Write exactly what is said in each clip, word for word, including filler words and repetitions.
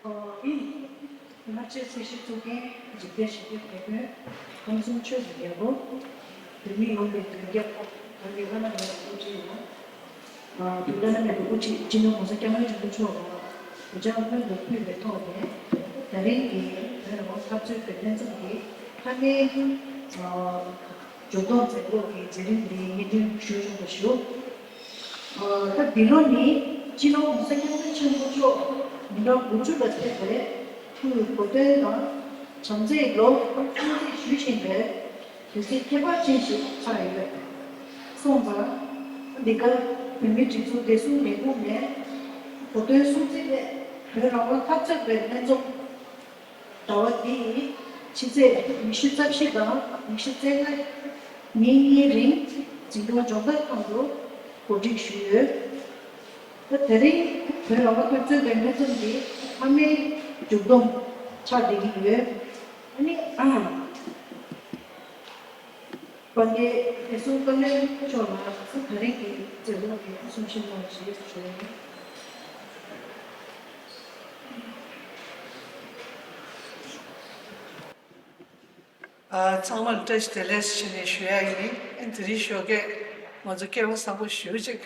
ཨིན། སྔ་ཕྱིའི་ཚད་གཞི་གཙུག་རྒྱན་འཇིག་རྟེན་ཞི་བདེའི་དེད་དཔོན་ཁམས་གསུམ་ཆོས་ཀྱི་རྒྱལ་པོ། བོད་མི་ཡོངས་ཀྱི་མདུན་རྒྱབ་ཁོང་གི་བླ་ན་མེད་པའི་སྐུ་ཕྲེང་ཡང་། བོད་བླ་ན་མེད་པའི་སྐུ་ཕྲེང་སྤྱི་ནོར་༸གོང་ས་༸སྐྱབས་མགོན་ཆེན་པོ་མཆོག་ལ་གུས་ཕྱག་སྔོན་དུ་ཕུལ་བའི་ཐོག་ནས། ད་རིང་གི་བོད་རང་དབང་འཐབ་རྩོད་པའི་ལྷན་འཛོམས་ཀྱི་མཐའ་མའི་མཇུག་སྡོམ་མཛད་སྒོ་གི་མཛད་རིམ་འདི་སྙན་སྒྲོན་ཞུ་ཆོག་པ་ཞུ། ད་འདི་ལོ་ནི་སྤྱི་ནོར་༸གོང་ས་༸སྐྱབས་མགོན་ཆེན་པོ་མཆོག་ཉིས་སྟོང་དགུ་བཅུ་ལ་ཕེབས་པའི་ཐུགས་གོ་སྟོན་དང་བྱམས་བརྩེའི་ལོ་གསུམ་བརྩི་ཞུ་བཞིན་པའི་དུས་ཚིགས་ཁྱད་པར་ཅན་ཞིག་ཆགས་ཡོད་སོང་ཙང་། འདི་གར་བོད་མིའི་སྒྲིག་འཛུགས་བདེ་སྲུང་ལས་ཁུངས་ནས་གོ་སྟོན་སྲུང་བརྩི་ཐད་བོད་རང་དབང་འཐབ་རྩོད་པའི་ལྷན་འཛོམས་ཟླ་བ་འདིའི་ཕྱི་ཚེས་ཉི་ཤུ་རྩ་བཞི་དང་ཉི་ཤུ་རྩ་ལྔ་ཉིན་གཉིས་རིང་འཛིན་གྲྭ་སྦྱོང་བརྡར་ཁང་དུ་གོ་སྒྲིག་ཞུས་ཡོད། ད་དེ་རིང་བོད་རང་དབང་འཐབ་རྩོད་པའི་ལྷན་འཛོམས་འདི་མཐའ་མའི་མཇུག་སྡོམ་ཆགས་བསྡད་ཀྱི་ཡོད། ཨ་ནི་ཨ། དཔལ་ལྡན་བདེ་སྲུང་བཀའ་བློན་མཆོག་ལ་ད་རིང་གི་མཛད་སྒོ་གི་གསུང་བཤད་གནང་ཞེས་ཞུ་ཡ་ཡིན། ཨ། ཚང་མར་བཀྲ་ཤིས་བདེ་ལེགས་ཞུ་ནས་ཞུ་ཡ་ཡིན། ཨ། དེ་རིང་ཞོགས་ཀས་ང་ཚོ་སྐལ་བ་བཟང་པོ་ཞེ་པོ་ཅིག་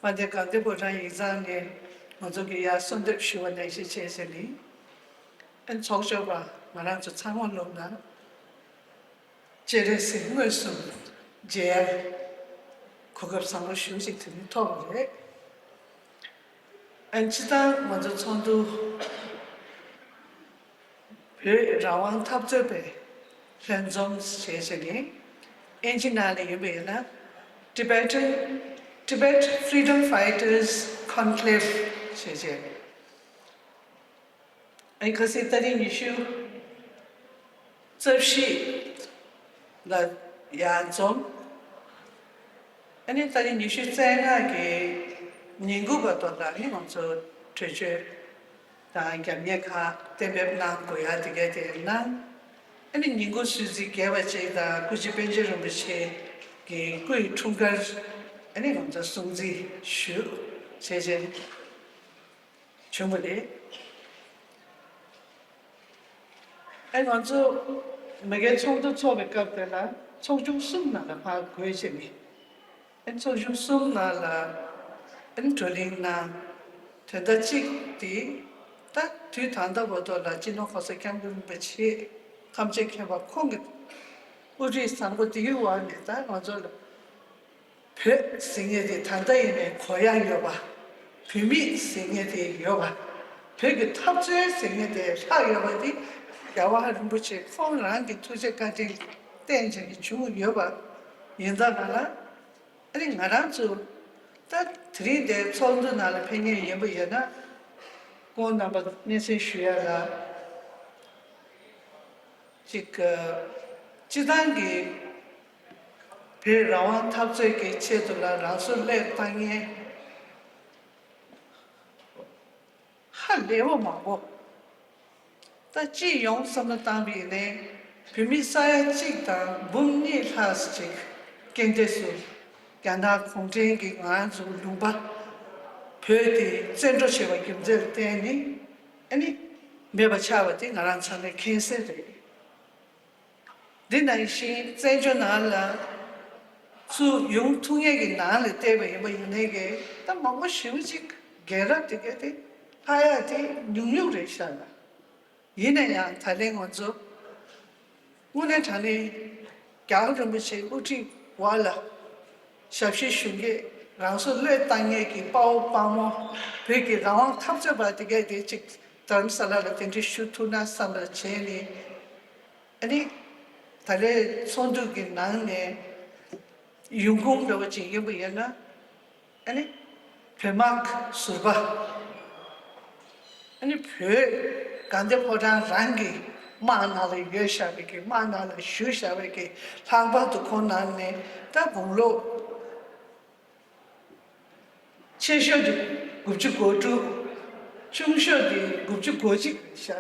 དཔལ་ལྡན་དགའ་ལྡན་ཕོ་བྲང་ཡིག་ཚང་ནས་ང་ཚོ་གི་ཡར་གསོལ་འདེབས་ཞུ་བ་ནང་བཞིན་བྱས་བྱས་ནི། ཨ། ཚོགས་ཞུགས་པ་ང་རང་ཚོ་ཚང་མ་ལོག་ན། སྤྱན་རས་གཟིགས་མངོན་སུམ་མཇལ་ཡར་གོ་སྐབས་བཟང་པོ་ཞེ་པོ་ཅིག་དེ་ནི་ཐོབ་པ་རེད། ཨ། སྤྱིར་བཏང་ང་ཚོ་ཚོགས་འདུ་བོད་རང་དབང་འཐབ་རྩོད་པའི་ལྷན་འཛོམས་ཞེས་བྱས་ནས། ཨིན་ཇི་ནང་ལ་ཡིན་པ་ཡིན་ན། Tibetan Tibet Freedom Fighters Conclave ཞེས་བྱས། ཨ། ཁ་སང་ཏ་རིག་ཉི་ཤུ་རྩ་བཞི་ལ་ཡར་འཛོམས། ཨ་ནི་ཏ་རིག་ཉི་ཤུ་རྩ་ལྔ་གི་ཉིན་དགུ་བར་དུ་ལ་ནི་ང་ཚོ་གྲོས་ཆོད་དང་རྒྱབ་གཉེར་ཁག་གཏན་འབེབས་གནང་དགོས་ཡ་དེ་ག་དེ་གནང་། ཨ་ནི་ཉིན་གུང་གསོལ་ཚིགས་རྒྱས་པ་ཅིག་དང་སྐུ་ཚེ་པཎ་ཆེན་རིན་པོ་ཆེ་གི་སྐུའི་འཁྲུངས་སྐར་ཨ་ནི་ང་ཚོ་སྲུང་བརྩི་ཞུ་བྱས་བྱས། བྱུང་བ་རེད། ཨ། ང་ཚོ་མ་གིའི་ཚོགས་འདུ་ཚོགས་པའི་སྐབས་དེ་ལ་ཚོགས་ཆུང་གསུམ་ནང་ལ་ཕར་བགོས་བྱས་ནས། ཨ། ཚོགས་ཆུང་གསུམ་ནང་ལ་ཨ་ནི་བགྲོ་གླེང་གནང་། དོན་དག་གཅིག་དེ་ད་དུས་ད་ལྟ་བར་དུ་ལ་སྤྱི་ནོར་༸གོང་ས་༸སྐྱབས་མགོན་རིན་པོ་ཆེ་ཐམས་ཅད་མཁྱེན་པ་ཁོང་གི་དབུ་ཁྲིད་བཟང་པོ་དེའི་འོག་ནས་ད་ང་ཚོ་ལ། བོད་ཟེར་མཁན་དེ་ད་ལྟ་ཡིན་ནའི་གོ་ཡ་ཡོད་པ། བོད་མི་ཟེར་མཁན་དེ་ཡོད་པ། བོད་ཀྱི་འཐབ་རྩོད་ཟེར་མཁན་དེ་ལྷག་ཡོད་པ་དེ་རྒྱལ་བ་རིན་པོ་ཆེ་ཁོང་རང་གི་ཐུགས་རྗེ་བཀའ་དྲིན་བརྟེན་བྱས་ནས་བྱུང་ཡོད་པ་ཡིན་ཙང་ང་ལ། ཨ་ནི་ང་རང་ཚོ་ད་དེ་རིང་དེ་ཚོགས་འདུ་ནང་ལ་ཕེབས་མཁན་ཡིན་པ་ཡིན་ན། ཁོང་རྣམ་པ་སྙན་སེང་ཞུ་ཡ་ལ། གཅིག་སྤྱི་བཏང་གི་བོད་རང་དབང་འཐབ་རྩོད་ཀྱི་ཆེད་དུ་ལ་རང་སྲོག་བློས་བཏང་མཁན་ཧ་ལས་པ་མང་པོ། ད་སྤྱི་ཡོངས་བསམ་བློ་བཏང་བ་ཡིན་ནའི་བོད་མི་ས་ཡ་གཅིག་དང་འབུམ་གཉིས་ལྷག་ཅིག་རྐྱེན་འདས་སུ་རྒྱ་ནག་གུང་ཁྲན་གྱིས་ང་ཚོ་ལུང་པ་བོད་དེ་བཙན་འཕྲོག་བྱས་པ་རྒྱུ་མཚན་ལ་བརྟེན་ནས་ཨ་ནི་མེད་པ་ཆགས་པ་དེ་ང་རང་ཚང་མས་མཁྱེན་གསལ་རེད། འདི་ནང་བཞིན་བཙན་བྱོལ་ནང་ལ་ཚུར་ཡོང་ཐུབ་མཁན་གྱི་ནང་ལ་བལྟས་པ་ཡིན་པ་ཡིན་ནའི་གི་ད་མང་པོ་ཞེ་པོ་ཅིག་རྒན་རབས་དེ་གས་དེ་ལྷག་ཡག་དེ་ཉུང་ཉུང་རེད་ཤག་ལ། ཡིན་ན་ཡང་ད་ལན་ང་ཚོ་དངོས་གནས་དྲང་གནས་རྒྱལ་བ་རིན་པོ་ཆེའི་དབུ་ཁྲིད་འོག་ལ་ཞབས་ཕྱི་ཞུ་མཁན་རང་སྲོག་བློས་བཏང་མཁན་གྱི་དཔའ་བོ་དཔའ་མོ་བོད་ཀྱི་རང་དབང་འཐབ་རྩོད་པ་དེ་གས་དེ་ཅིག་རྡ་རམ་ས་ལ་ལ་གདན་འདྲེན་ཞུ་ཐུབ་ན་བསམ་པ་བྱས་ནས། ཨ་ནི་ད་ལོའི་ཚོགས་འདུ་གི་ནང་ནས་ཡོང་ཁུངས་འདྲ་བོ་ཅིག་ཡིན་པ་ཡིན་ན། ཨ་ནི་བོད་དམག་ཟུར་པ། ཨ་ནི་བོད་དགའ་ལྡན་ཕོ་བྲང་རང་གི་དམག་ནང་ལ་ཡོད་བཞག་པའི་གི་དམག་ནང་ལ་བཞུགས་བཞག་པའི་གི་ལྷག་པར་དུ་ཁོང་ནང་ནས་ད་དགུང་ལོ། ཆེ་ཤོས་དེ་དགུ་བཅུ་གོ་དྲུག་ཆུང་ཤོས་དེ་དགུ་བཅུ་གོ་གཅིག་རེད་ཤག་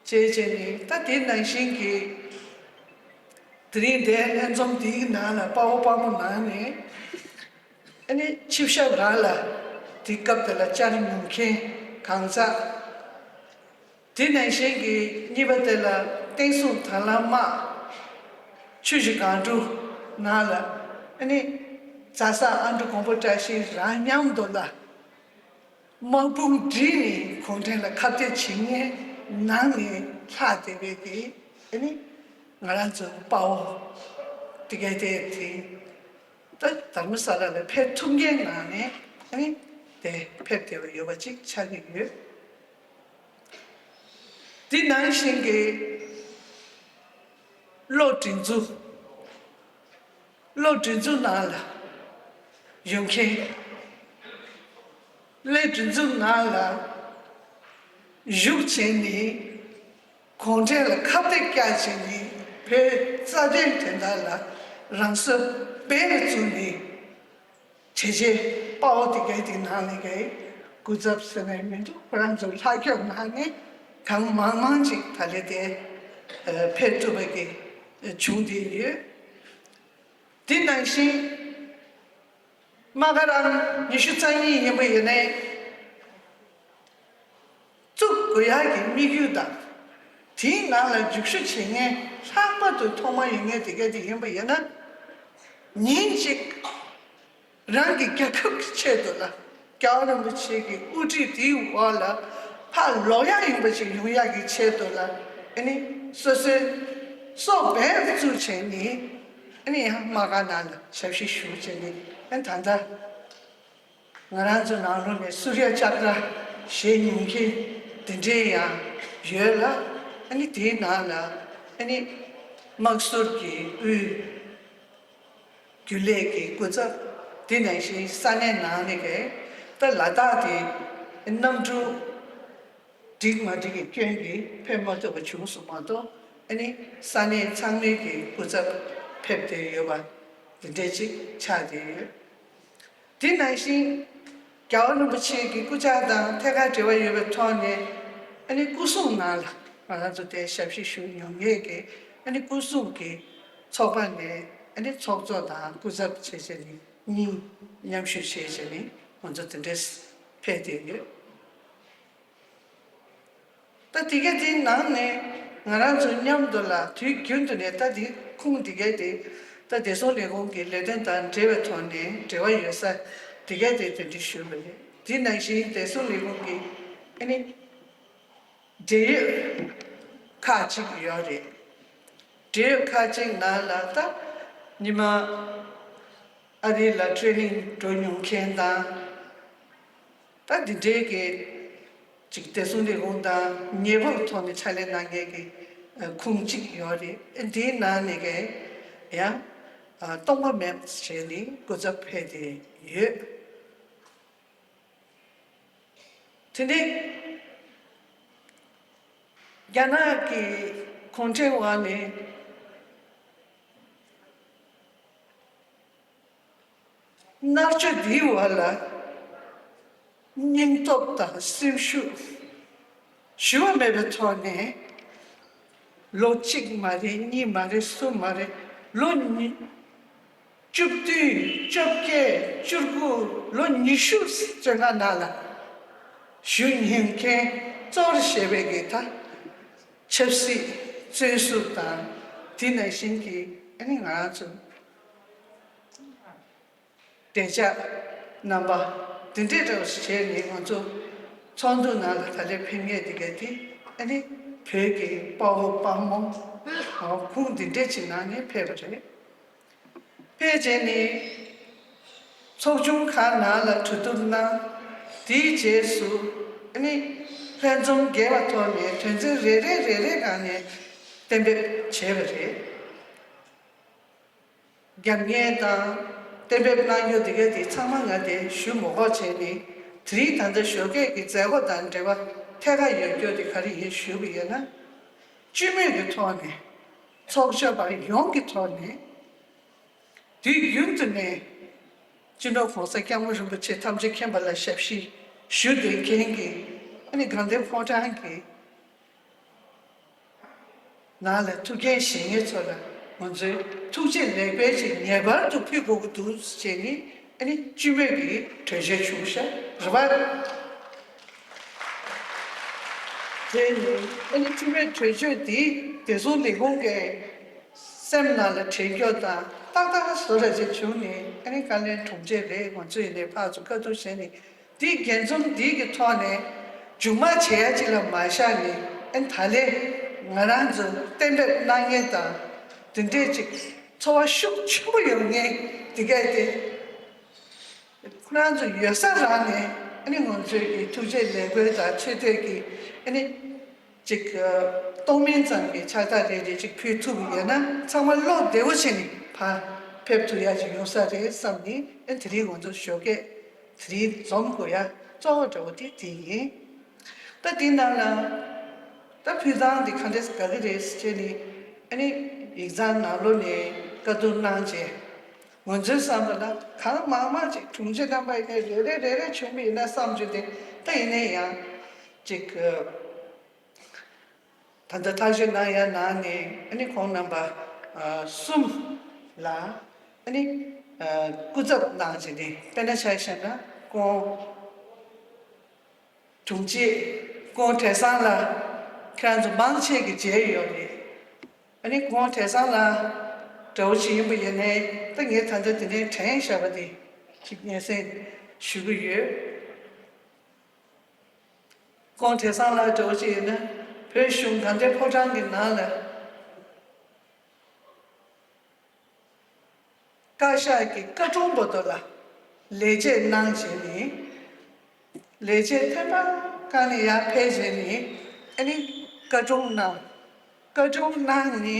བྱས་བྱས་ནས་ད་དེ་ནང་བཞིན་གྱི་དེ་རིང་འདིའི་ལྷན་འཛོམས་འདིའི་ནང་ལ་དཔའ་བོ་དཔའ་མོ་ནང་ནས་ཨ་ནི་ཆིབས་ཞབས་རང་ལ་ དེ་སྐབས་དེ་ལ་བཅར་མྱོང་མཁན་གང་ཟག་དེ་ནང་བཞིན་གྱི་གཉིས་པ་དེ་ལ་བསྟན་སྲུང་དར་ལམ་དམག་ཆུ་བཞི་སྒང་དྲུག་ནང་ལ་ཨ་ནི་རྫ་ས་ཨ་འབྲུག་མགོན་པོ་བཀྲ་ཤིས་རང་མཉམ་དུ་ལ་དམག་དཔུང་བསྒྲིགས་ནས་གུང་ཁྲན་ལ་ཁ་གཏད་བྱེད་མཁན་ནང་ནས་ལྷག་བསྡད་པའི་གི་ཨ་ནི་ང་རང་ཚོ་དཔའ་བོ་དེ་གའི་དེ་དེ་ད་དྷ་རམ་ས་ལ་ལ་ཕེབས་ཐུབ་མཁན་ནང་ནས་ཨ་ནི་དེ་ཕེབས་བསྡད་པ་ཡོད་པ་ཅིག་ཆགས་ཀྱི་ཡོད། དེ་ནང་བཞིན་གྱི་གློ་སྒྲིག་འཛུགས། གློ་སྒྲིག་འཛུགས་ནང་ལ་ཡོང་མཁན། གློ་སྒྲིག་འཛུགས་ནང་ལ་བཞུགས་བྱས་ནས་གུང་ཁྲན་ལ་ཁ་གཏད་བཀྱག་བྱས་ནས་བོད་རྩ་དོན་དོན་དག་ལ་རང་སྲོག་སྦས་ལ་བཙུགས་ནས། བྱས་རྗེས་དཔའ་བོ་དེ་གའི་དེ་ནང་ནས་གའི་སྐུ་ཚབ་ཟེར་ནས་མི་འདུག་ཁོ་རང་ཚོ་ལྷག་སྐྱོབ་གནང་ནས་གང་མང་མང་ཅིག་ད་ལས་དེ་ཕེབས་ཐུབ་པ་གི་བྱུང་བསྡད་ཡོད། དེ་ནང་བཞིན་མ་ག་རང་ཉི་ཤུ་རྩ་གཉིས་ཡིན་པ་ཡིན་ནའི། བཙུགས་དགོས་ཡག་གི་དམིགས་ཡུལ་དང་། དེའི་ནང་ལ་འཇུག་ཞུ་བྱེད་མཁན་ལྷག་པར་དུ་ཐོག་མ་ཡོད་མཁན་དེ་ག་དེ་ཡིན་པ་ཡིན་ན། ཉིན་གཅིག་རང་གི་རྒྱལ་ཁབ་ཀྱི་ཆེད་དུ་ལ་རྒྱལ་བ་རིན་པོ་ཆེ་གི་དབུ་ཁྲིད་དེའི་འོག་ལ་ཕར་ལོག་ཡག་ཡིན་པ་ཞིག་ཡོང་ཡག་གི་ཆེད་དུ་ལ་ཨ་ནི་སོ་སོའི་སྲོག་འབེན་བཙུགས་བྱས་ནས་ཨ་ནི་ཡང་དམག་སྒར་ནང་ལ་ཞབས་ཕྱི་ཞུ་བྱས་ནས་ཨ་ནི་ད་ལྟ། ང་རང་ཚོ་ནང་ལོགས་ནས་སུརྱ་ཅཀྲ་ཞེས་མྱོང་མཁན་དེ་འདྲས་ཡང་ཡོད་ལ། ཨ་ནི་དེའི་ནང་ལ་ཨ་ནི་དམག་ཟུར་གྱི་དབུས་རྒྱུན་ལས་ཀྱི་སྐུ་ཚབ། དེ་ནང་བཞིན་ས་གནས་ནང་ནས་ཀྱི་ད་ལ་དྭགས་དེ་གནམ་གྲུ་འགྲིག་མ་འགྲིག་གི་སྐྱོན་གྱིས་ཕེབས་མ་ཐུབ་པ་བྱུང་སོང་མ་གཏོགས། ཨ་ནི་ས་གནས་ཚང་མའི་གི་སྐུ་ཚབ་ཕེབས་བསྡད་ཡོད་པ་དེ་འདྲས་ཅིག་ཆགས་བསྡད་ཡོད། དེ་ནང་བཞིན་རྒྱལ་བ་རིན་པོ་ཆེ་གི་སྐུ་ཕྱྭ་དང་ཐད་ཀར་འབྲེལ་བ་ཡོད་པའི་ཐོག་ནས་ཨ་ནི་སྐུ་སྲུང་ནང་ལ་ང་རང་ཚོ་དེ་ཞབས་ཕྱི་ཞུ་མྱོང་མཁན་གྱི་ཨ་ནི་སྐུ་སྲུང་གི་ཚོགས་པ་ནས་ཨ་ནི་ཚོགས་གཙོ་དང་སྐུ་ཚབ་བྱས་བྱས་ནས་གཉིས་མཉམ་ཞུགས་བྱས་བྱས་ནས་ང་ཚོ་དེ་འདྲས་ཕེབས་བསྡད་ཡོད། ད་དེ་ག་དེའི་ནང་ནས་ང་རང་ཚོ་མཉམ་དུ་ལ་དུས་རྒྱུན་དུ་ནས་ད་དེ་ཁུངས་དེ་ག་དེ་ད་བདེ་སྲུང་ལས་ཁུངས་ཀྱི་ལས་དོན་དང་འབྲེལ་བའི་ཐོག་ནས་འབྲེལ་བ་ཡོད་ས་དེ་ག་དེ་དེ་འདྲ་ཞུས་པ་རེད། དེ་ནང་བཞིན་བདེ་སྲུང་ལས་ཁུངས་ཀྱི་ཨ་ནི་འབྲེལ་ཡོད་ཁག་ཅིག་ཡོད་རེད། འབྲེལ་ཡོད་ཁག་ཅིག་ནང་ལ་ད་ཉི་མ་ཨ་རི་ལ་ཊེ་རེ་ནིང་འགྲོ་མྱོང་མཁན་དང་། ད་འདི་འདྲའི་གི་ཅིག་བདེ་སྲུང་ལས་ཁུངས་དང་ཉེ་བར་ཐོག་ནས་ཕྱག་ལས་གནང་མཁན་གྱི་ཨ་ཁུངས་གཅིག་ཡོད་རེད། འདིའི་ནང་ནས་གི་ཡང་ཨ་སྟོང་པ་མེད་བྱས་ནས་སྐུ་ཚབ་ཕེབས་ཏེ་ཡོད། དེ་ནས་རྒྱ་ནག་གི་གུང་ཁྲན་འོག་ནས། མནར་གཅོད་འདིའི་འོག་ལ་སྙིང་སྟོབས་དང་སེམས་ཤུགས་ཞུམ་པ་མེད་པའི་ཐོག་ནས་ལོ་གཅིག་མ་རེད། གཉིས་མ་རེད། གསུམ་མ་རེད། ལོ་ཉི་བཅུ་བདུན། བཅོ་བརྒྱད། བཅུ་དགུ། ལོ་ཉི་ཤུ་བཙོན་ཁང་ནང་ལ་བཞུགས་མྱོང་མཁན་གཙོ་བོར་བྱས་པའི་གི་ད་ཆབ་སྲིད་བཙོན་ཟུར་དང་དེ་ནང་བཞིན་གྱི་ཨ་ནི་ང་རང་ཚོ་བདེ་འཇགས་རྣམ་པ་དེ་འདྲའི་འདྲ་བ་ཞིག་བྱས་ནས་ང་ཚོ་ཚོགས་འདུ་ནང་ལ་ད་ལན་ཕེབས་མཁན་དེ་ག་དེ་ཨ་ནི་བོད་ཀྱི་དཔའ་བོ་དཔའ་མོ་ཁུངས་འདི་འདྲས་ཅིག་ནང་ནས་ཕེབས་པ་རེད། ཕེབས་རྗེས་ནས་ཚོགས་ཆུང་ཁག་ནང་ལ་གྲོས་བསྡུར་གནང་། དེའི་རྗེས་སུ་ཨ་ནི་ལྷན་འཛོམས་རྒྱས་པ་ཐོག་ནས་དོན་ཚན་རེ་རེ་རེ་རེ་སྒང་ནས་གཏན་འབེབས་བྱས་པ་རེད། རྒྱབ་གཉེར་དང་གཏན་འབེབས་གནང་རྒྱུ་དེ་ག་དེ་ཚང་མ་ང་དེ་ཞུ་མ་དགོས་བྱས་ནས་དེ་རིང་ད་ལྟ་ཞོགས་ཀས་ཀྱི་མཛད་སྒོ་དང་འབྲེལ་བ་ཐད་ཀར་ཡོད་རྒྱུ་དེ་ག་རེ་ཡིན་ཞུས་པ་ཡིན་ན། སྤྱི་མོས་ཀྱི་ཐོག་ནས་ཚོགས་བཅར་བ་ཡོངས་ཀྱི་ཐོག་ནས་དུས་རྒྱུན་དུ་ནས་སྤྱི་ནོར་༸གོང་ས་༸སྐྱབས་མགོན་རིན་པོ་ཆེ་ཐམས་ཅད་མཁྱེན་པ་ལ་ཞབས་ཕྱི་ཞུ་བསྡད་མཁན་གྱི་ཨ་ནི་དགའ་ལྡན་ཕོ་བྲང་གི་ནང་ལ་ཐུགས་འགན་བཞེས་མཁན་ཚོ་ལ་ང་ཚོས་ཐུགས་རྗེ་ལེགས་སྤེལ་ཅིག་ངེས་པར་དུ་ཕུལ་དགོས་ཀྱི་འདུག་ཅེས་ནི་ ཨ་ནི་སྤྱི་མོས་ཀྱི་གྲོས་ཆོད་བྱུང་ཤག་རེད་པ། དེ་ནི་ཨ་ནི་སྤྱི་མོས་གྲོས་ཆོད་འདི་བདེ་སྲུང་ལས་ཁུངས་ཀྱི་སེམས་ནང་ལ་དྲན་སྐྱོ་དང་ཏག་ཏག་བཟོ་འདྲ་ཅིག་བྱུང་ནས། ཨ་ནི་བཀའ་བློན་དྲུང་ཆེ་རེད། ང་ཚོ་ཡིན་ནའི་ཕར་ཚུར་བཀའ་བསྡུར་བྱས་ནས། འདི་འགན་འཛོམས་འདི་གི་ཐོག་ནས་མཇུག་མ་བྱེད་ཡ་ཅིག་ལ་མ་བཞག་ནས། ཨ་ནི་ད་ལས་ང་རང་ཚོ་གཏན་འབེབས་གནང་མཁན་དང་དེ་འདྲས་ཅིག་ཚོར་བ་ཤུགས་ཆེན་པོ་ཡོད་མཁན་དེ་གས་དེ། ཁོ་རང་ཚོ་ཡོད་ས་རང་ནས། ཨ་ནི་ང་ཚོས་ཀྱི་ཐུགས་རྗེ་ལས་འགུལ་དང་ཆེ་བསྟོད་ཀྱི་ཨ་ནི་ཅིག་གཏོང་མིན་ཙམ་གྱི་ཕྱག་རྟགས་རེ་རེ་ཅིག་ཕུལ་ཐུབ་ཡོད་ན། ཚང་མ་བློ་བདེ་བོ་བྱས་ནས་ཕར་ཕེབས་ཐུབ་ཡ་ཅིག་ཡོང་ས་རེད་བསམ་ནས། ཨ་ནི་དེ་རིང་ང་ཚོ་ཞོགས་ཀས་དེ་རིང་འཛོམས་དགོས་ཡ་གཙོ་བོ་འདྲ་བོ་དེ་དེ་ཡིན། ད་དེ་ནང་ལ་ད་ཕུལ་སྟངས་དེ་ག་འདྲས་ག་གི་རེད་ཟེར་བྱས་ནས། ཨ་ནི་ཡིག་ཚང་ནང་ལོགས་ནས་བཀའ་བསྡུར་གནང་རྗེས། ང་ཚོའི་བསམ་པ་ལ་གང་མང་མང་ཅིག་དྲུང་ཆེ་རྣམ་པ་ཡིན་ནའི་རེ་རེ་རེ་རེ་བྱུང་བ་ཡིན་ན་བསམ་བྱུང་སྟེ། ད་ཡིན་ནའི་ཡང་ཅིག་ད་ལྟ་ཐག་གཅོད་གནང་ཡ་ནང་ནས། ཨ་ནི་ཁོང་རྣམ་པ་གསུམ་ལ་ཨ་ནི་སྐུ་ཚབ་གནང་བྱས་ནས། དཔེར་ན་ཆ་བཞག་ན་ཁོང་དྲུང་ཆེ། ཁོང་བགྲེས་སོང་ལ་ཁྱེད་རང་ཚོ་མང་ཆེ་གིས་མཇལ་ཡོད་རེད། ཨ་ནི་ཁོང་བགྲེས་སོང་ལ་འདྲ་བོ་ཞིག་ཡིན་པ་ཡིན་ནའི། ད་ངས་ད་ལྟ་དེ་ནས་དྲན་བཞག་པ་དེ་ཅིག་སྙན་སེང་ཞུ་གི་ཡོད། ཁོང་བགྲེས་སོང་ལ་འདྲ་བོ་ཞིག་ཡིན་ན། བོད་གཞུང་དང་འབྲེལ་ཕོ་བྲང་གི་ནང་ལ་བཀའ་ཤག་གི་བཀའ་དྲུང་བར་དུ་ལ་ལས་བྱེད་གནང་བྱས་ནས། ལས་བྱེད་ཐེངས་མ་གང་ནས་ཡར་ཕེབས་བྱས་ནས། ཨ་ནི་བཀའ་དྲུང་གནང་། བཀའ་དྲུང་གནང་ནས།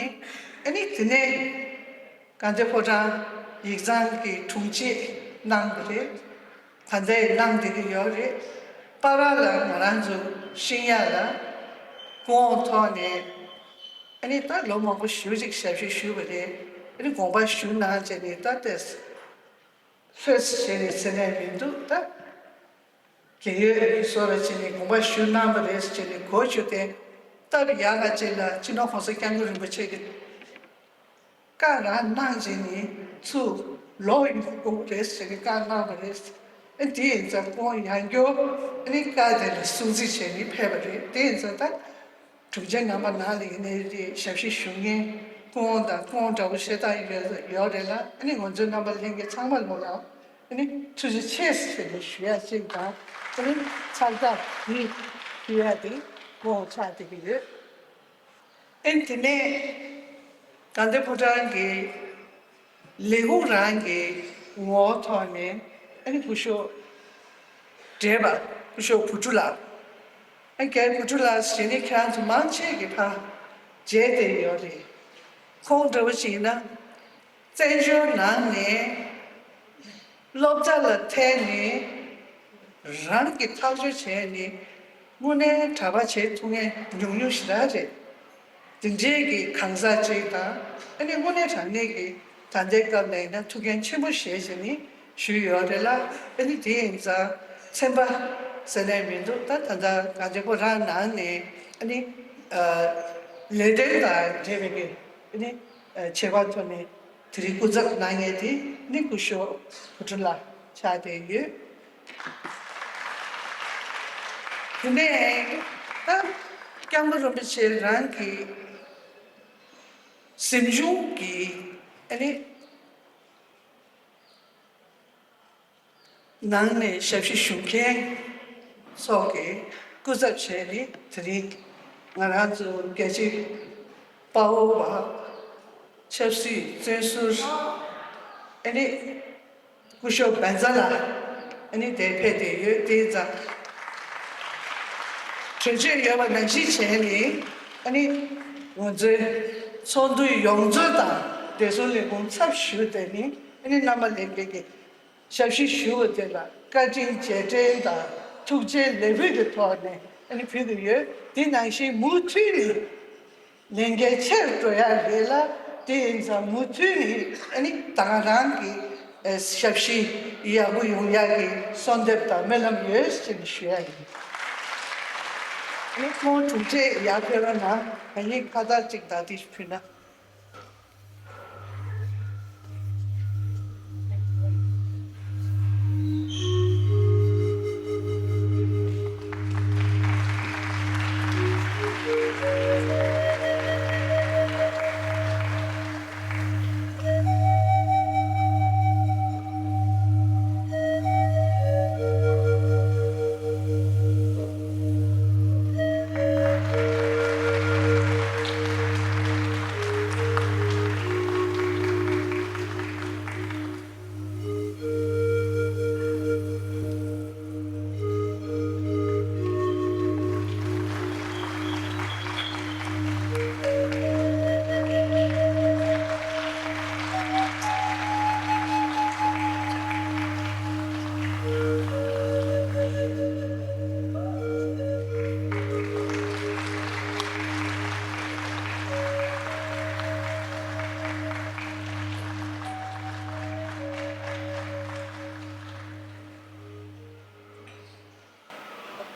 ཨ་ནི་དེ་ནས་དགའ་ལྡན་ཕོ་བྲང་ཡིག་ཚང་གི་དྲུང་ཆེ་གནང་བ་རེད། ད་ལྟའི་གནང་བསྡད་ཀྱི་ཡོད་རེད། བར་བར་ལ་ང་རང་ཚོ་ཤེས་ཡ་ལ་སྐུ་ངོ་ཐོག་ནས། ཨ་ནི་ད་ལོ་མང་པོ་ཞེ་པོ་ཅིག་ཞབས་ཕྱི་ཞུས་པ་རེད། ཨ་ནི་དགོངས་པ་ཞུ་གནང་བྱས་ནས། ད་ལྟས་ལྷོད་བྱས་ནས་ཟེར་ནས་མི་འདུག་ད་རྒས་ཡོལ་བཟོ་འདྲ་བྱས་ནས་དགོངས་པ་ཞུ་གནང་བ་རེད་ཟེར་བྱས་ནས་གོ་བཅུག་སྟེ། སྟབས་ཡག་ག་ཅིག་ལ་སྤྱི་ནོར་༸གོང་ས་༸སྐྱབས་མགོན་རིན་པོ་ཆེ་གིས་བཀའ་རང་གནང་བྱས་ནས་ཚུར་ལོག་ཡོང་དགོས་རེད་ཟེར་ནས་བཀའ་གནང་བ་རེད། ཨ་དེ་ཡིན་ཙང་ཁོང་ཡང་བསྐྱར་ཨ་ནི་བཀའ་དེ་ལ་སྲུང་བརྩི་བྱས་ནས་ཕེབས་པ་རེད། དེ་ཡིན་ཙང་ད་དྲུང་ཆེ་རྣམ་པ་ནང་ལ་ཡིན་ནའི་རེད། ཞབས་ཕྱི་ཞུ་མཁན་སྐུ་ངོ་དང་སྐུ་ངོ་འདྲ་བོ་བཤད་སྟངས་ཡོད་ཡོད་རེད་ལ། ཨ་ནི་ང་ཚོའི་རྣམ་པ་ལྷན་རྒྱས་ཚང་མ་ལོ་ལ་ཨ་ནི་ཐུགས་རྗེ་ཆེ་ཟེར་ནས་ཞུ་ཡ་གཅིག་དང་། ཨ་ནི་ཕྱག་རྟགས་འདི་ཕུལ་ཡ་དེ་སྐུ་ངོ་ཆགས་བསྡད་ཀྱི་ཡོད། ཨ་ནི་དེ་ནས་དགའ་ལྡན་ཕོ་བྲང་གི་ལས་ཁུངས་རང་གི་ངོ་བོ་ཐོག་ནས། ཨ་ནི་སྐུ་ཞབས་བགྲེས་པ་སྐུ་ཞབས་བུ་ཕྲུག་ལགས། ཨ་རྒན་བུ་ཕྲུག་ལགས་ཟེར་ནས་ཁྱེད་རང་ཚོ་མང་ཆེ་གིས་ཕར་མཇལ་བསྡད་ཡོད་རེད། ཁོང་འདྲ་བོ་ཞིག་ཡིན་ན་བཙན་བྱོལ་ནང་ནས་སློབ་གྲྭ་ལ་ཐལ་ནས་རང་གིས་ཐག་གཅོད་བྱས་ནས་དངོས་གནས་གྲྭ་པ་བྱེད་ཐུབ་མཁན་ཉུང་ཉུང་ཞེ་དྲག་རེད། དེ་འདྲའི་གི་གང་ཟག་ཅིག་དང་། ཨ་ནི་དངོས་གནས་དྲང་གནས་ཀྱི་ད་ལྟའི་སྐབས་ལ་ཡིན་ན་ཐུགས་འགན་ཆེན་པོ་བཞེས་བྱས་ནས་ཞུས་ཡོད་རེད་ལ། ཨ་ནི་དེ་ཡིན་ཙང་ཚན་པ་ཟེར་ནས་མི་འདུག་ད་ད་ལྟ་གངས་ཅན་ཕོ་བྲང་ནང་ནས་ཨ་ནི་ལས་དོན་དང་འབྲེལ་བའི་གི་ཨ་ནི་ཆེ་བ་ཐོག་ནས་དེ་རིང་སྐུ་ཚབ་གནང་མཁན་དེ་ནི་སྐུ་ཞབས་བུ་ཕྲུག་ལགས་ཆགས་བསྡད་ཡོད། དེ་ནས་ད་སྐྱབས་མགོན་རིན་པོ་ཆེ་རང་གི་གཟིམ་ཆུང་གི་ཨ་ནི་ནང་ནས་ཞབས་ཕྱི་ཞུ་མཁན་ཚོ་གི་སྐུ་ཚབ་བྱས་ནས་དེ་རིང་ང་རང་ཚོ་རྒྱལ་གཅེས་དཔའ་བོ་བ་ཆབ་སྲིད་བཙོན་ཟུར་ཨ་ནི་སྐུ་ཞབས་བན་ཛ་ལགས་ཨ་ནི་དེར་ཕེབས་བསྡད་ཡོད། དེ་ཙང་གྲོས་ཆོད་ཡོད་པ་ནང་བཞིན་བྱས་ནས་ཨ་ནི་ང་ཚོའི་ཚོགས་འདུ་ཡོངས་རྫོགས་དང་བདེ་སྲུང་ལས་ཁུངས་ཚབ་ཞུས་ཏེ་ནི་ཨ་ནི་རྣམ་པ་ལྷན་རྒྱས་ཀྱི་ཞབས་ཕྱི་ཞུ་བ་དེ་ལ་བཀའ་དྲིན་རྗེས་དྲན་དང་ཐུགས་རྗེ་ལེགས་འབུལ་གྱི་ཐོག་ནས་ཨ་ནི་ཕུལ་གྱི་ཡོད། དེ་ནང་བཞིན་མུ་མཐུད་ནས་ལས་འགན་ཆེར་འགྲོ་ཡ་རེད་ལ། དེ་ཡིན་ཙང་མུ་མཐུད་ནས་ཨ་ནི་ད་ག་རང་གི་ཨ་ཞབས་ཕྱི་ཡག་པོ་ཡོང་ཡ་གི་གསོལ་འདེབས་དང་སྨོན་ལམ་ཡོད་ཅེས་ཞུ་ཡ་ཡིན། ཨ་ནི་ཁོང་དྲུང་ཆེ་ཡར་ཕེབས་རོགས་གནང་། ང་གཉིས་ཁ་བཏགས་གཅིག་བདག་སྒྲིག་ཕུལ་ན།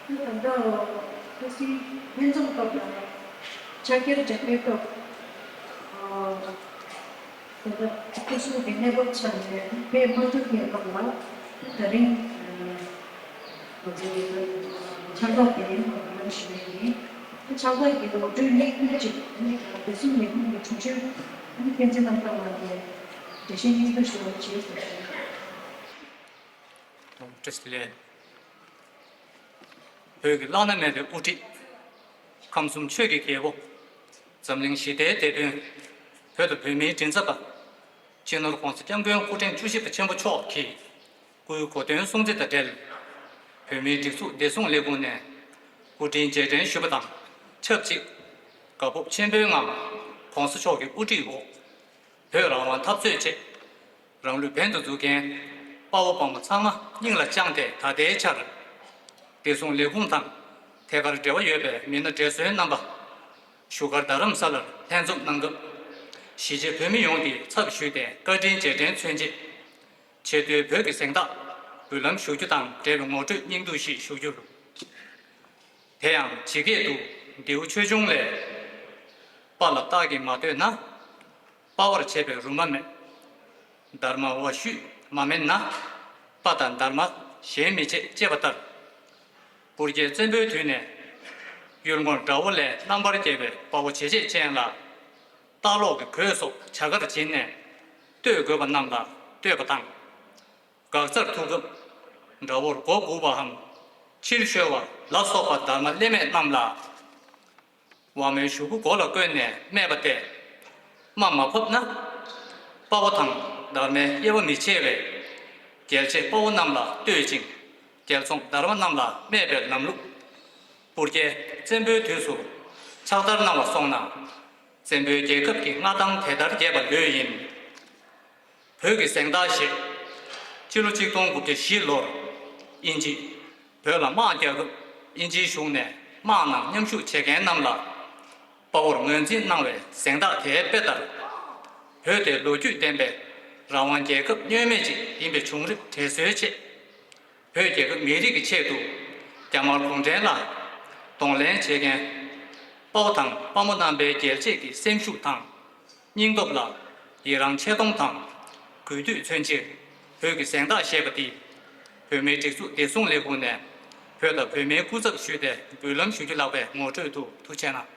ད་ལྟ་ཕ་སིའི་ལྷན་འཛོམས་སྐབས་དང་ཕྱག་འཁྱེར་འགྲེམས་སྤེལ་སྐབས། ད་ལྟ་སྐུ་སྲུང་གི་གནས་བབ་ཆ་ནས་ཕེབས་མ་ཐུབ་པའི་སྐབས་ལ། ད་རིང་ང་ཚོའི་ཕྱག་རྟགས་དེ་ཡང་ཞུ་ཡས་ཡིན། ཕྱག་རྟགས་ཀྱི་ངོ་སྤྲོད་སྙིང་བསྡུས་ཅིག་བདེ་སྲུང་ལས་ཁུངས་ཀྱི་དྲུང་ཆེ་བསྟན་འཛིན་རྣམ་དཀར་ལགས་ནས་འགྲེལ་བཤད་སྙིང་བསྡུས་ཞུ་བ་བྱེད་ཟེར། བཀྲ་ཤིས་བདེ་ལེགས། བོད་ཀྱི་བླ་ན་མེད་པའི་དབུ་ཁྲིད། ཁམས་གསུམ་ཆོས་ཀྱི་རྒྱལ་པོ། འཛམ་གླིང་ཞི་བདེའི་དེད་དཔོན། བོད་དང་བོད་མིའི་མགྲིན་ཚབ་པ། སྤྱི་ནོར་༸གོང་ས་༸སྐྱབས་མགོན་སྐུ་ཕྲེང་བཅུ་བཞི་པ་ཆེན་པོ་མཆོག་གི་སྐུའི་གོ་སྟོན་སྲུང་བརྩི་དང་འབྲེལ། བོད་མིའི་སྒྲིག་འཛུགས་བདེ་སྲུང་ལས་ཁུངས་ནས་སྐུ་དྲིན་རྗེས་དྲན་ཞུ་བ་དང་ཆབས་ཅིག་དགའ་སྤོབས་ཆེན་པོའི་ངང་༸གོང་ས་མཆོག་གི་དབུ་ཁྲིད་འོག་བོད་རང་དབང་འཐབ་རྩོད་ཆེད་རང་ལུས་འབེན་དུ་འཛུགས་མཁན་དཔའ་བོ་དཔའ་མོ་ཚང་མ་སྙིང་ལ་བཅངས་ཏེ། ད་ལྟའི་ཆར་བདེ་སྲུང་ལས་ཁུངས་དང་ཐད་ཀར་འབྲེལ་བ་ཡོད་པའི་མི་སྣ་འདྲེ་སོན་རྣམ་པ་བཞུགས་སྒར་རྡ་རམ་ས་ལར་ལྷན་འཛོམས་གནང་སྐབས། གཞིས་བྱེས་བོད་མི་ཡོངས་ཀྱིས་ཚབ་ཞུས་ཏེ་བཀའ་དྲིན་རྗེས་དྲན་མཚོན་ཆེད་ཆེས་མཐོའི་བོད་ཀྱི་གཟེངས་རྟགས་འབུལ་ལམ་ཞུ་རྒྱུ་དང་འབྲེལ་བའི་ངོ་སྤྲོད་སྙིང་བསྡུས་ཤིག་ཞུ་རྒྱུར། དེ་ཡང་ཇི་སྐད་དུ། མདེའུ་ཆོས་འབྱུང་ལས། དཔའ་ལ་རྟགས་ཀྱིས་མ་བསྟོད་ན། དཔའ་བར་བྱེད་པའི་རུ་མ་མེད། སྡར་མ་བ་ཤུད་མ་མེད་ན། དཔའ་དང་སྡར་མ་གཞན་མི་བྱེད་ཅེས་པ་ལྟར། སྤུར་རྒྱལ་བཙན་པོའི་དུས་ནས་གཡུལ་ངོར་དགྲ་བོ་ལས་རྣམ་པར་རྒྱལ་བའི་དཔའ་བོ་བྱེ་བྱེད་ཅན་ལ། ལྟ་ལོག་གི་གོས་སོགས་བྱ་དགར་བྱིན་ནས་བསྟོད་དགོས་པ་རྣམས་ལ་བསྟོད་པ་དང་། འགག་རྩར་ཐུག་སྐབས་དགྲ་བོར་མགོ་སྒུར་བའམ་ཕྱིར་བཤོལ་བ་ལ་སོགས་པ་སྡར་མ་ལེན་མེད་རྣམས་ལ། དབང་མོའི་གཞུག་གུ་མགོ་ལ་བསྐོན་ནས་སྨྲས་པ་སྟེ། རྨ་མ་ཕབ་ན། དཔའ་བོ་དང་སྡར་མའི་དབྱེ་བ་མི་ཕྱེ་བས། རྒྱལ་བྱེད་དཔའ་བོ་རྣམས་ལ་བསྟོད་ཅིང་། རྒྱལ་འཚོང་སྡར་མ་རྣམས་ལ་སྨད་པའི་ལམ་ལུགས། སྤུར་རྒྱལ་བཙན་པོའི་དུས་སུ་ཕྱག་བསྟར་གནང་བ་སོང་ན། བཙན་པོའི་རྒྱལ་ཁབ་ཀྱི་མངའ་ཐང་དེ་ལྟར་རྒྱས་པ་ལོས་ཡིན། བོད་ཀྱི་གཟེངས་རྟགས་ཞེས། སྤྱི་ལོ་གཅིག་སྟོང་དགུ་བརྒྱ་བཞི་ལོར་དབྱིན་ཇི་བོད་ལ་དམག་རྒྱག་སྐབས་དབྱིན་ཇིའི་གཞུང་ནས་དམག་ནང་མཉམ་ཞུགས་བྱེད་མཁན་རྣམས་ལ་དཔའ་བོར་ངོས་འཛིན་གནང་བའི་གཟེངས་རྟགས་དེའི་དཔེ་ལྟར། བོད་དེ་ལོ་རྒྱུས་ལྡན་པའི་རང་དབང་རྒྱལ་ཁབ་བསྙོན་མེད་ཅིག་ཡིན་པའི་བྱུང་རིམ་དྲན་གསོའི་ཆེད། བོད་རྒྱལ་ཁབ་མི་རིགས་ཀྱི་ཆེད་དུ་རྒྱ་དམར་གུང་ཁྲན་ལ་གདོང་ལེན་བྱེད་མཁན་དཔའ་བོ་དང་དཔའ་མོ་རྣམ་པའི་རྒྱལ་གཅེས་ཀྱི་སེམས་ཤུགས་དང་། སྙིང་སྟོབས་ལ་ཡི་རང་ཆེ་མཐོང་དང་གུས་འདུད་མཚོན་ཕྱིར། བོད་ཀྱི་གཟེངས་རྟགས་ཞེས་པ་འདི་བོད་མིའི་སྒྲིག་འཛུགས་བདེ་སྲུང་ལས་ཁུངས་ནས་བོད་དང་བོད་མིའི་སྐུ་ཚབ་ཞུས་ཏེ་འབུལ་ལམ་ཞུ་རྒྱུ་ལགས་པའི་ངོ་སྤྲོད་དུ། ཐུགས་རྗེ་གནང་།